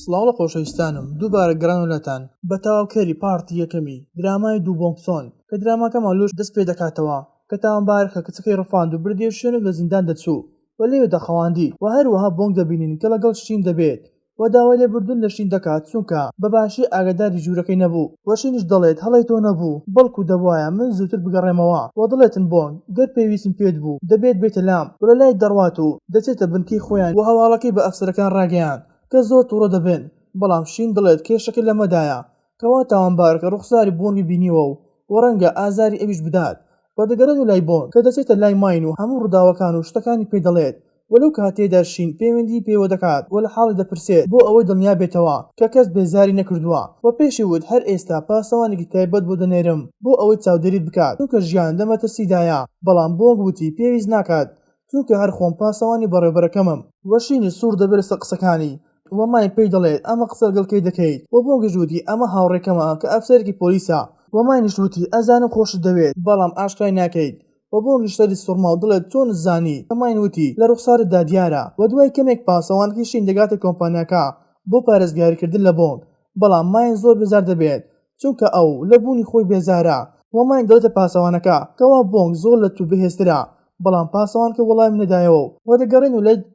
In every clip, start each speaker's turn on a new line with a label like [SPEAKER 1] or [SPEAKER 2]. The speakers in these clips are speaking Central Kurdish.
[SPEAKER 1] سڵاو لە خۆشەویستانم دووبارە گەڕانەوە لاتان بە تەواوکەری part ی یەکەمی درامای دو بۆنگ سۆن کە دراماکەمان لۆ دەست پێ دەکاتەوە کە تاوانبارەکە کچەکەی ڕفاند و بردیە شوێنێک لە زیندان دەچوو و لەوێ دەخەواندی و هەروەها بۆنگ دەبینین کە لەگەڵ شین دەبێت و داوای لێبوردن لە شین دەکات چونکە بە باشی ئاگاداری ژوورەکەی نەبوو. وە شینیش دەڵێت هەڵەی تۆ نەبوو بەڵکو دەبوایە من زووتر بگەڕێمەوە وە دەڵێتن بۆنگ گەر پێویستم پێت بوو دەبێت بێیتە لام و لەلای دەڕوات و دەچێتە بنکەی خۆیان و هەواڵەکەی بە ئەفسەرەکان ڕاگەیاند کە زۆر توڕە دەبن بەڵام شین دەڵێت کێشەکە لەمەدایە کەوا تاوانبارەکە ڕوخساری بۆنگی بینیوە و وە ڕەنگە ئازاری ئەویش بدات و دەگەڕێنەوە لای بۆنگ کە دەچێتە لای ماین و هەموو ڕووداوەکان و شتەکانی پێ دەڵێت و لەو کاتەیدا شین پەیوەندی پێوە دەکات و لە حاڵی دەپرسێت بۆ ئەوەی دڵنیا بێتەوە کە کەس بێزاری نەکردووە و پێشی وت هەر ئێستا پاسەوانێکی تایبەت بۆ دەنێرم بۆ ئەوەی چاودێریت بکات چونکە ژیان لە مەترسیدایە بەڵام بۆنگ وتی پێویست ناکات چونکە هەر خۆم پاسەوانی بەڕێوبەرەکەمم. و شینیش سوڕ دەبێت لەسەر قسەکانی و ماین پێی دەڵێت ئەمە قسە لەگەڵ کێ دەکەیت و بۆنگیش وتی ئەمە هاوڕێکەمە کە ئەفسەرێکی پۆلیسە و ماینیش وتی ئەزانم خۆشت دەوێت بەڵام ئاشکرای ناکەیت و بۆنگیش سەری سوڕما و دەڵێت چۆنت زانی کە ماین وتی لە ڕوخسارتدا دیارە و دوای کەمێک پاسەوانەکەی شین دەگاتە کۆمپانیاکە بۆ پارێزگاریکردن لە بۆنگ بەڵام ماین زۆر بێزار دەبێت چونکە ئەو لە بوونی خۆی بێزارە و ماین دەڵێتە پاسەوانەکە کەوا بۆنگ زۆر لە تو بەهێزترە بەڵام پاسەوانکە وەڵامی نەدایەوە و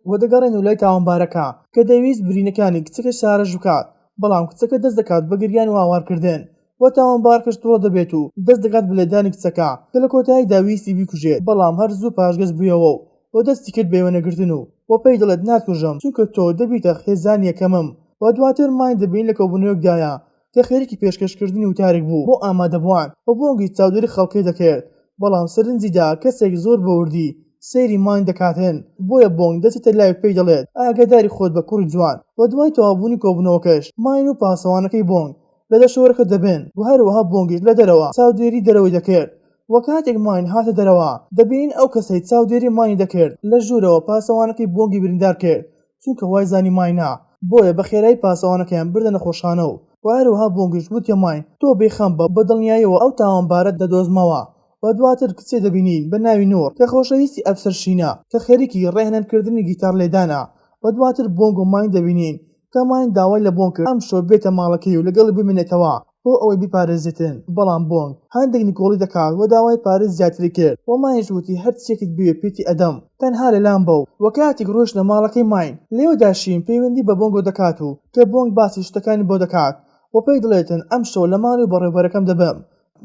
[SPEAKER 1] و دەگەڕێن و لای تاوانبارەکە کە دەیویست برینەکانی کچەکە سارێژ بکات بەڵام کچەکە دەست دەکات بە گریان و هاوارکردن و تاوانبارکەش توڕە دەبێت و دەست دەکات بە لێدانی کچەکە کە لە کۆتاییدا ویستی بیکوژێت بەڵام هەر زوو پاشگەز بوویەوە و دەستی کرد بە وێنەگرتن و و پێی دەڵێت ناتکوژم چونکە تۆ دەبیتە خێزانی یەکەمم و دواتر ماین دەبینین لە کۆبوونەوەیەکدایە کە خەریکی پێشکەشکردنی وتارێک بوو بۆ ئامادەبووان و بۆنگی چاودێری خەڵکی دەکرد، بەڵام سەرنجی دا کەسێک زۆر بە وردی سەیری ماین دەکاتن، بۆیە بۆنگ دەچێتە لای و پێی دەڵێت ئاگاداری خۆت بە کوڕی جوان و دوای تەواوبوونی کۆبوونەوەکەش ماین و پاسەوانەکەی بۆنگ لە دەشۆرەکە دەبن و هەروەها بۆنگیش لە دەرەوە چاودێری دەرەوەی دەکرد و کاتێک ماین هاتە دەرەوە دەبینین ئەو کەسەی چاودێری ماینی دەکرد لە ژوورەوە پاسەوانەکەی بۆنگی بریندار کرد چونکە وای زانی ماینە، بۆیە بە خێرایی پاسەوانەکەیان بردە نەخۆشخانە و هەروەها بۆنگیش وتیە ماین تۆ بێ خەم بە بە دڵنیایەوە ئەو تاوانبارە دەدۆزمەوە و دواتر کچێ دەبینین بە ناوی نوڕ کە خۆشەویستی ئەفسەر شینە کە خەریکی ڕێهێنان کردنی گیتار لێدانە و دواتر بۆنگ و ماین دەبینین کە ماین داوای لە بۆنگ کرد ئەمشەو بێتە ماڵەکەی و لەگەڵی بمێنێتەوە بۆ ئەوەی بیپارێزێتن، بەڵام بۆنگ هەندێک نکۆڵی دەکات و داوای پارەی زیاتری کرد و ماینیش وتی هەرچیەکت بوێ پێتی ئەدەم تەنها لەلام بە و کاتێک ڕۆیشتنە ماڵەکەی ماین لێوەدا شین پەیوەندی بە بۆنگەوە دەکات و کە بۆنگ باسی شتەکانی بۆ دەکات و پێی دەڵێتن ئەمشەو لە ماڵی بەڕێوبەرەکەم دەبم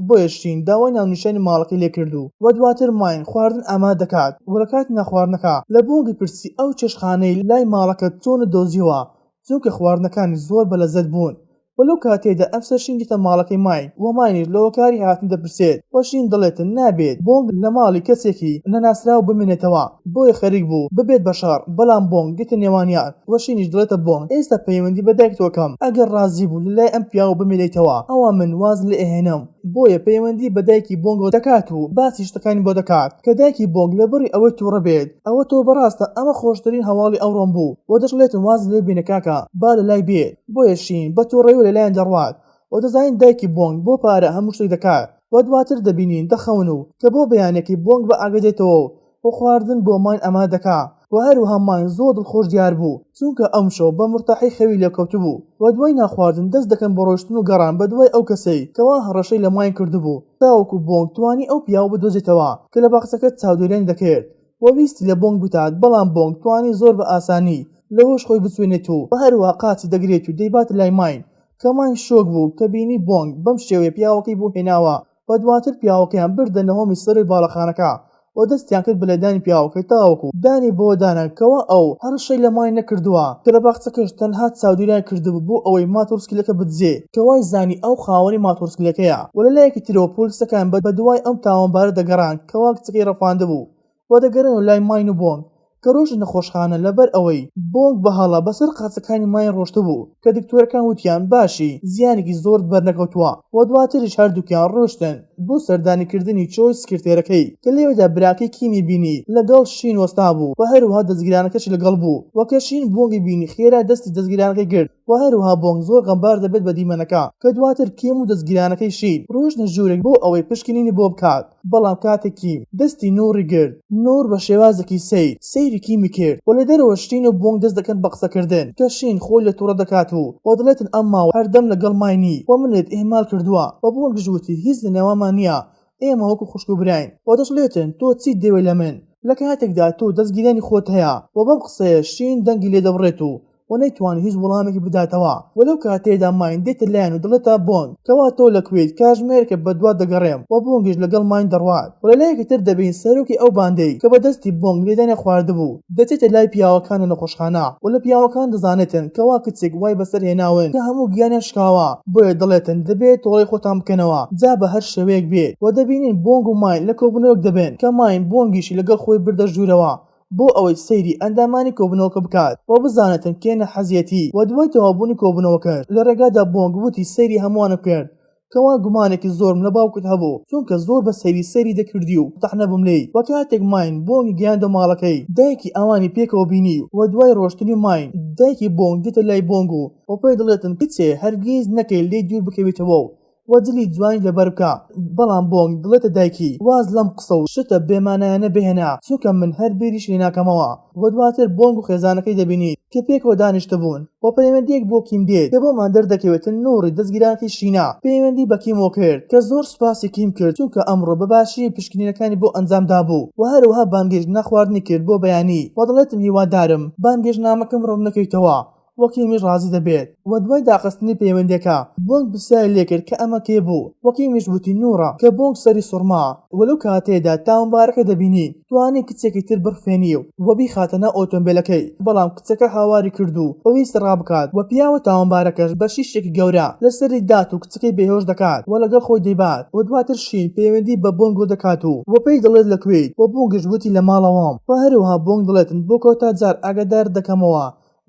[SPEAKER 1] بۆیە شین داوای ناونیشانی ماڵەکەی لێکرد و و دواتر ماین خواردن ئامادە دەکات و لەکاتی نانخواردنەکە لە بۆنگی پرسی ئەو چێشتخانەی لای ماڵەکەت چۆنت دۆزیەوە چونکە خواردنەکانی زۆر بەلەزەت بوون و لەو کاتەیدا ئەفسەر شین دێتە ماڵەکەی ماین و ماینیش لە هۆکاری هاتنی دەپرسێت و شین دەڵێتن نابێت بۆنگ لە ماڵی کەسێکی نەناسراو بمێنێتەوە بۆیە خەریک بوو ببێت بە شەڕ بەڵام بۆنگ دێتە نێوانیان و شینیش دەڵێتە بۆنگ ئێستا پەیوەندی بە دایکتەوە کەم ئەگەر ڕازی بوو لەلای ئەم پیاوە بمێنیتەوە ئەوا من واز لێ ئەهێنم. بۆیە پەیوەندی بە دایکی بۆنگەوە دەکات و باسی شتەکانی بۆ دەکات کە دایکی بۆنگ لە بڕی ئەوەی توڕە بێت ئەوە تۆ بەڕاستە ئەمە خۆشترین هەواڵی ئەوڕۆم بوو و دەشڵێتم واز لێ بێنە کاکە با لەلای بێت بۆیە شین بە توڕەیەوە لەلایان دەڕوات و دەزانین دایکی بۆنگ بۆ پارە هەموو شتێک دەکات و دواتر دەبینین دەخەون و کە بۆ بەیانەکەی بۆنگ بە ئاگا دێتەوە و و خواردن بۆ ماین ئامادە دەکا و هەروەها ماین زۆر دڵخۆش دیار بوو چونکە ئەمشەو بە مورتاحی خەوی لێکەوتبوو و دوای نانخواردن دەست دەکەن بە ڕۆیشتن و گەڕان بە دوای ئەو کەسەی کەوا هەڕەشەی لە ماین کردبوو تاوەکو بۆنگ توانی ئەو پیاوە بدۆزێتەوە کە لە باخچەکە چاودێریانی دەکرد و ویستی لە بۆنگ بدات بەڵام بۆنگ توانی زۆر بە ئاسانی لە هۆش خۆی بچوێنێت و هەروەها قاچی دەگرێت و دەیباتە لای ماین کە ماین شۆک بوو کە بینی بۆنگ بەم شێوەیە پیاوەکەی بۆ هێناوە و دواتر پیاوەکەیان بردە نهۆمی سەرەوەی باڵەخانەکە و دەستیان کرد بە لێدانی پیاوەکەی تاوەکو دانی بەوە دانا کەوا ئەو هەڕەشەی لە ماین نەکردووە کە لە باخچەکەش تەنها چاودێریان کردبوو بۆ ئەوەی ماتۆڕسکیلەکە بدزێ کە وای زانی ئەو خاوەنی ماتۆڕسکیلەکەیە و لە لایەکی ترەوە پۆلیسەکان بە دوای ئەم تاوانبارە دەگەڕان کەوا کچەکەی ڕفاندبوو و دەگەرێنەوە لای ماین و بۆنگ کە ڕۆیشتە نەخۆشخانە لەبەر ئەوەی بۆنگ بە هەڵە بەسەر قاچەکانی ماین ڕۆشتبوو کە دکتۆرەکان وتیان باشی زیانێکی زۆرت بەرنەکەوتووە و دواتریش هەردووکیان ڕۆشتن بۆ سەردانی کردنی چۆی سکرتێرەکەی کە لەوێدا براکەی کیمی بینی لەگەڵ شین وەستابوو و هەروەها دەزگیرانەکەشی لەگەڵ بوو و کە شین بۆنگی بینی خێرا دەستی دەزگیرانەکەی گرت و هەروەها بۆنگ زۆر غەمبار دەبێت بە دیمەنەکە کە دواتر کیم و دەزگیرانەکەی شین ڕۆیشتنە ژوورێک بۆ ئەوەی پشکنینی بۆ بکات. بەڵام کاتێک کیم دەستی نوڕی گرت، نوڕ بە شێوازێکی سەیر سەیری. سەیری کیمی کرد و لە دەرەوە شین و بۆنگ دەست دەکەن بە قسەکردن کە شین خۆی لێ توڕە دەکات و و دەڵێتن ئەم ماوە هەردەم لەگەڵ ماینی و منت ئیهمال کردووە و بۆنگیش وتی هیچ لە نێوانمان نییە ئێمە وەکو خوشک و براین و دەشڵێتن تۆ چیت دەوێت لە من لە کاتێکدا تۆ دەستگیرانی خۆت هەیە و بەم قسەیە شین دەنگی لێ دەبڕێت و و نەیتوانی هیچ وەڵامێکی بداتەوە و لەو کاتەیدا ماین دێتە لایان و دەڵێتە بۆنگ کەوا تۆ لە کوێیت کاژمێرێکە بەدوات دەگەڕێم و بۆنگیش لەگەڵ ماین دەڕوات و لەلایەکی تر دەبین سەرۆکی ئەو باندەی کە بە دەستی بۆنگ لێدانی خواردبوو دەچێتە لای پیاوەکان لە نەخۆشخانە و لە پیاوەکان دەزانێتن کەوا کچێک وای بەسەر هێناون کە هەموو گیانیان شکاوە بۆیە دەڵێتن دەبێت تۆڵەی خۆتان بکەنەوە جا بە هەر شێوەیەک بێت و دەبینین بۆنگ و ماین لە کۆبونەوەک دەبن کە ماین بۆنگیشی لەگەڵ خۆی بردە ژوورەوە بۆ ئەوەی سەیری ئەندامانی کۆبونەوەکە بکات و بزانێتن کێ ناحەزیەتی و دوای تەواوبوونی کۆبونەوەکەش لە ڕێگادا بۆنگ وتی سەیری هەمووانم کرد کەوا گومانێکی زۆرم لە باوکت هەبوو چونکە زۆر بە سەیری سەیری دەکردی و تەحنە بووم لێی و کاتێک ماین بۆنگی گەیاندە ماڵەکەی دایکی ئەوانی پێکەوە بینی و دوای ڕۆشتنی ماین دایکی بۆنگ دێتە لای بۆنگ و و پێی دەڵێتن کچێ هەرگیز نەکەی لێی دوور بکەویتەوە و و جلی جوانی لەبەر بکە بەڵام بۆنگ دڵێتە دایکی واز لەم قسە و شتە بێمانایانە بهێنە چونکە من هەر بیریش لێناکەمەوە و دواتر بۆنگ و خێزانەکەی دەبینیت کە پێکەوە دانیشتبوون و پەیوەندیەک بۆ کیم دێت کە بۆمان دەردەکەوێتن نوڕی دەستگیرانەکەی شینا پەیوەندی بە کیمەوە کرد کە زۆر سوپاسی کیم کرد چونکە ئەمڕۆ بە باشی پشکنینەکانی بۆ ئەنجام دابوو و هەروەها بانگێشت نەخواردنی کرد بۆ بەیانی و دەڵێتم هیوادارم بانگێشتنامەکەم ڕەت نەکەیتەوە و کیمیش ڕازی دەبێت و دوای داخستنی پەیوەندیەکە بۆنگ پرسیاری لێکرد کە ئەمە کێ بوو و کیمیش وتی نوڕە کە بۆنگ سەری سوڕما و لەو کاتەیدا تاوانبارەکە دەبینی توانی کچێکی تر بڕفێنی و بیخاتە ناو ئۆتۆمبێلەکەی بەڵام کچەکە هاواری کرد و ویستی ڕابکات و پیاوە تاوانبارەکەش بە شیشێکی گەورە لەسەری دات و کچەکەی بێهۆش دەکات و لەگەڵ خۆی دەیبات و دواتر شین پەیوەندی بە بۆنگۆ دەکات و و پێی دەڵێت لە کوێیت و بۆنگیش وتی لە ماڵەوەم و هەروەها بۆنگ دەڵێتن بۆ کۆتا جار ئاگادارت دەکەمەوە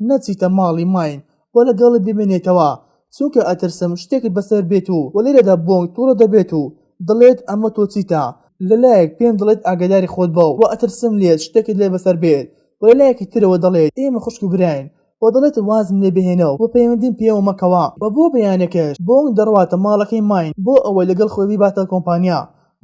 [SPEAKER 1] نەچیتە ماڵی ماین و لەگەڵی بمێنێتەوە چونکە ئەترسم شتێکت بەسەر بێت و وە لێرەدا بۆنگ توڕە دەبێت و دەڵێت ئەمە تۆ چیتە لەلایەک پێم دەڵێیت ئاگاداری خۆت بە و ئەترسم لێت شتێکت لێ بەسەر بێت وە لەلایەکی ترەوە دەڵێیت ئێمە خوشک و براین و دەڵێت وازم لێ بهێنە و پەیوەندیم پێوە مەکەوە وە بۆ بەیانەکەش بۆنگ دەڕواتە ماڵەکەی ماین بۆ ئەوەی لەگەڵ خۆی بیباتە کۆمپانیا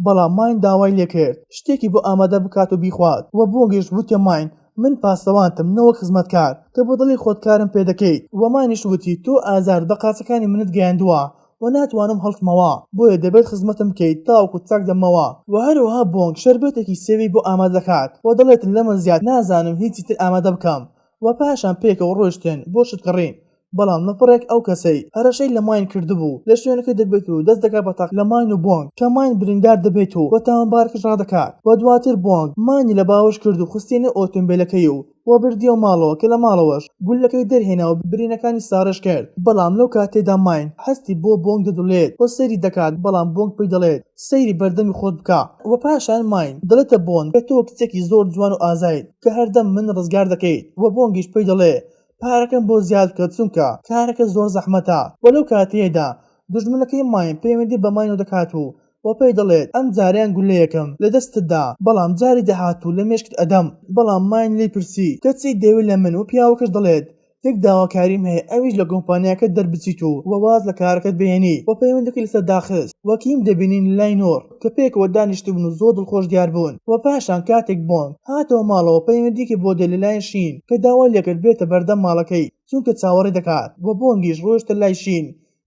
[SPEAKER 1] بەڵام ماین داوای لێکرد شتێکی بۆ ئامادە بکات و بیخوات وە بۆنگیش وتی ماین من پاسەوانتم نەوەک خزمەتکار کە بە دڵی خۆت کارم پێ دەکەیت وە ماینیش وتی تۆ ئازارت بە قاچەکانی منت گەیاندووە و ناتوانم هەڵتمەوە بۆیە دەبێت خزمەتم بکەیت تاوەکو چاک دەبمەوە وە هەروەها بۆنگ شەربەتێکی سێوی بۆ ئامادە دەکات و دەڵێت لەمە زیاد نازانم هیچی تر ئامادە بکەم وە پاشان پێکەوە ڕۆیشتن بۆ شت کڕین بەڵام لەپڕێک ئەو کەسەی هەرەشەی لە ماین کردبوو لە شوێنەکەی دەبێت و دەست دەکات بە تەقە لە ماین و بۆنگ کە ماین بریندار دەبێت و و تاوانبارەکەش ڕادەکات و دواتر بۆنگ ماینی لە باوەش کرد و خستیە نێو ئۆتۆمبێلەکەی و و بردیەوە ماڵەوە کە لە ماڵەوەش گوللەکەی دەرهێنا و برینەکانی ساڕێژ کرد بەڵام لەو کاتەیدا ماین هەستی بۆ بۆنگ دەجوڵێت و سەیری دەکات بەڵام بۆنگ پێی دەڵێت سەیری بەردەمی خۆت بکە و پاشان ماین دەڵێتە بۆنگ کە تۆ کچێکی زۆر جوان و ئازایت کە هەردەم من ڕزگار دەکەیت و بۆنگیش پێی دەڵێ پارەکەم بۆ زیاد بکە چونکە کارەکە زۆر زەحمەتە و لەو کاتەیەدا دوژمنەکەی ماین پەیوەندی بە ماینەوە دەکات و و پێی دەڵێت ئەم جارەیان گوللەیەکم لە دەستت دا بەڵام جاری داهاتوو لە مێشکت ئەدەم بەڵام ماین لێی پرسی کە چیت دەوێت لە من و پیاوەکەش دەڵێت یەک داواکاریم هەیە ئەویش لە کۆمپانیاکەت دەربچیت و و واز لە کارەکەت بهێنی و پەیوەندەکەی لەسەر داخست و کیم دەبینین لای نۆر کە پێکەوە دانیشتبوون و زۆر دڵخۆش دیار بوون و پاشان کاتێک بۆنگ هاتەوە ماڵەوە پەیوەندیەکی بۆ دێت لەلایەن شین کە داوای لێکرد بێتە بەردەم ماڵەکەی چونکە چاوەڕێی دەکات و بۆنگیش ڕۆیشتە لای شین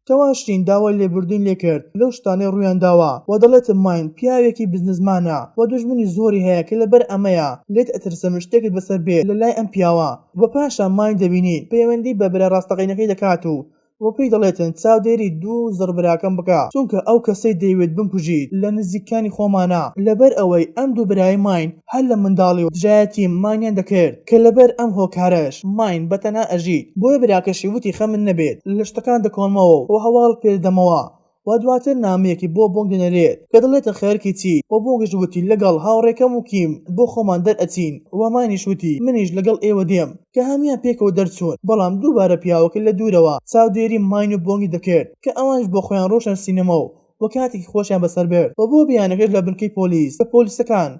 [SPEAKER 1] کەوا شین داوای لێبوردنی لێکرد لەو شتانەی ڕوویان داوە و دەڵێت ماین پیاوێکی بزنسمانە و دوژمنی زۆری هەیە کە لەبەر ئەمەیە لێت ئەترسم شتێکت بەسەر بێت لەلای ئەم پیاوە و پاشان ماین دەبینین پەیوەندی بە برا ڕاستەقینەکەی دەکات و و پێی دەڵێتن چاودێری دوو زڕبراکەم بکە چونکە ئەو کەسەی دەیەوێت بمکوژیت لە نزیکانی خۆمانە لەبەر ئەوەی ئەم دوو برای ماین هەر لە منداڵی و دژایەتی ماینیان دەکرد کە لەبەر ئەم هۆکارەش ماین بە تەنها ئەژیت بۆیە براکەشی وتی خەمت نەبێت لە شتەکان دەکۆڵمەوە و هەواڵت پێ دەدەمەوە و دواتر نامەیەکی بۆ بۆنگ دەنێرێت کە دەڵێتن خەرکی چیت و بۆنگیش وتی لەگەڵ هاوڕێکەم و کیم بۆ خۆمان دەرئەچین و ماینیش وتی منیش لەگەڵ ئێوە دێم کە هەموویان پێکەوە دەرچوون بەڵام دووبارە پیاوەکە لە دوورەوە چاودێری ماین و بۆنگی دەکرد کە ئەوانیش بۆ خۆیان ڕۆشتنە سینەما و و کاتێکی خۆشیان بەسەر برد و بۆ بەیانەکەش لە بنکەی پۆلیس کە پۆلیسەکان.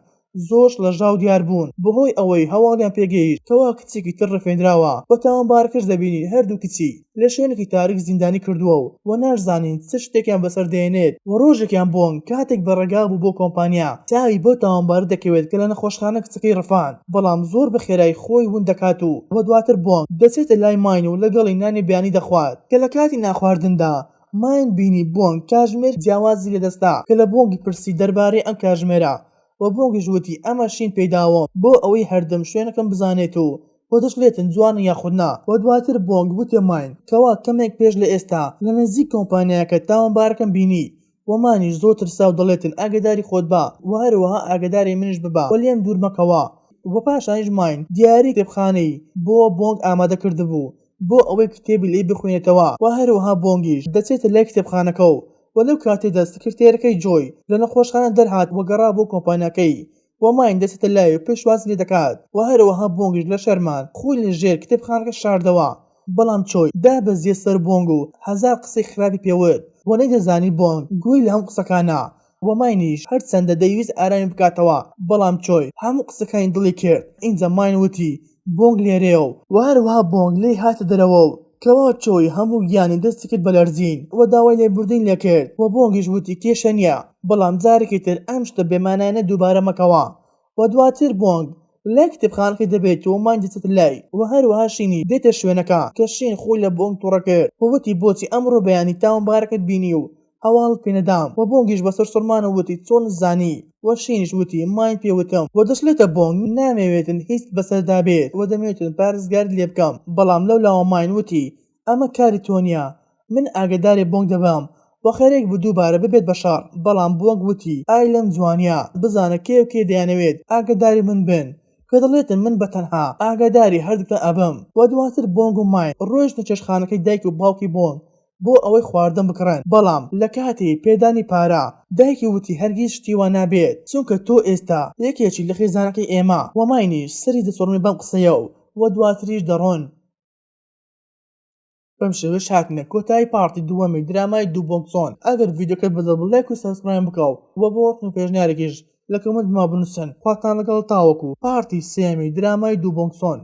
[SPEAKER 1] زۆر شڵەژاو دیار بوون بەهۆی ئەوەی هەواڵیان پێگەیشت کەوا کچێکی تر ڕفێندراوە و تاوانبارەکەش دەبینین هەردوو کچی لە شوێنێکی تاریک زیندانی کردووە و وە ناشزانین چ شتێکیان بەسەر دێنێت وە ڕۆژێکیان بۆنگ کاتێک بە ڕێگا بوو بۆ کۆمپانیا چاوی بەو تاوانبارە دەکەوێت کە لە نەخۆشخانە کچەکەی ڕفاند بەڵام زۆر بە خێرایی خۆی ون دەکات و وە دواتر بۆنگ دەچێتە لای ماین و لەگەڵی نانی بەیانی دەخوات کە لە کاتی نانخواردندا ماین بینی بۆنگ کاژمێر جیاوازی لەدەستە کە لە بۆنگی پرسی دەربارەی ئەم کاژمێرە وە بۆنگیش وتی ئەمە شین پێیداوم بۆ ئەوەی هەردەم شوێنەکەم بزانێت و وە دەشڵێتن جوانە یاخود نا وە دواتر بۆنگ وتێ ماین کەوا کەمێک پێش لە ئێستا لە نزیک کۆمپانیاکە تاوانبارەکەم بینی وە مانیش زۆر ترسا و دەڵێتن ئاگەداری خۆت بە وە هەروەها ئاگەداری منیش ببە وە لێم دوور مەکەوە وە پاشانیش ماین دیاری کتێبخانەی بۆ بۆنگ ئامادە کردبوو بۆ ئەوەی کتێبی لێی بخوێنێتەوە وە هەروەها بۆنگیش دەچێتە لای کتێبخانەکە و وە لەو کاتەیدا سکرتێرەکەی جۆی لە نەخۆشخانە دەرهات و گەڕا بۆ کۆمپانیاکەی وە ماین دەچێتە لای و پێشوازی لێ دەکات وە هەروەها بۆنگیش لە شەرمان خۆی لە ژێر کتێبخانەکە شاردەوە بەڵام چۆی دابەزیە سەر بۆنگ و هەزار قسەی خراپی پێ وت وە نەیدەزانی بۆنگ گوێی لە هەموو قسەکانە وە ماینیش هەرچەندە دەیویست ئارامی بکاتەوە بەڵام چۆی هەموو قسەکانی دڵی کرد ئینجا ماین وتی بۆنگ لێرەیە و وە هەروەها بۆنگ لێی هاتە دەرەوە و کەوا چۆی هەموو گیانی دەستی کرد بە لەرزین و داوای لێبوردنی لێکرد و بۆنگیش وتی کێشە نیە بەڵام جارێکی تر ئەم شتە بێمانایانە دووبارە مەکەوە و دواتر بۆنگ لای کتێبخانەکەی دەبێت و ماین دەچێتە لای و هەروەها شینیش دێتە شوێنەکە کە شین خۆی لە بۆنگ توڕە کرد و وتی بۆچی ئەمڕۆ بەیانی تاوانبارەکەت بینی و هەواڵت پێ نەدام و بۆنگیش بە سەرسوڕمانەوە وتی چۆنت زانی و شینیش وتی ماین پێ وتم و دەشڵێتە بۆنگ نامەوێتن هیچت بەسەردا بێت و دەمەوێتن پارێزگاریت لێ بکەم بەڵام لەولاوە ماین وتی ئەمە کاری تۆ نیە من ئاگەداری بۆنگ دەبم و خەرێک بوو دووبارە ببێت بە شەڕ بەڵام بۆنگ وتی ئای لەم جوانیە بزانە کێ و کێ دەیانەوێت ئاگەداری من بن کە دەڵێتن من بە تەنها ئاگەداری هەردووکتان ئەبم و دواتر بۆنگ و ماین ڕۆیشتنە چێشتخانەکەی دایک و باوکی بۆنگ بۆ ئەوەی خواردن بکڕن بەڵام لە کاتی پێدانی پارە دایکی وتی هەرگیز شتی وا نابێت چونکە تۆ ئێستا یەکێکی لە خێزانەکەی ئێمە وە ماینیش سەری دەسوڕمێ بەم قسەیە و وە دواتریش دەڕۆن. بەم شێوەیەش هاتینە کۆتایی part ی دووەمی درامای دو بۆنگ سۆن ئەگەر ڤیدیۆکەت بەدڵ بوو لایک و subscribe بکە و وە بۆ پێشنیارێکیش لە comment بۆمان بنوسن خواتان لەگەڵ تاوەکو part ی سێیەمی درامای دو بۆنگ سۆن.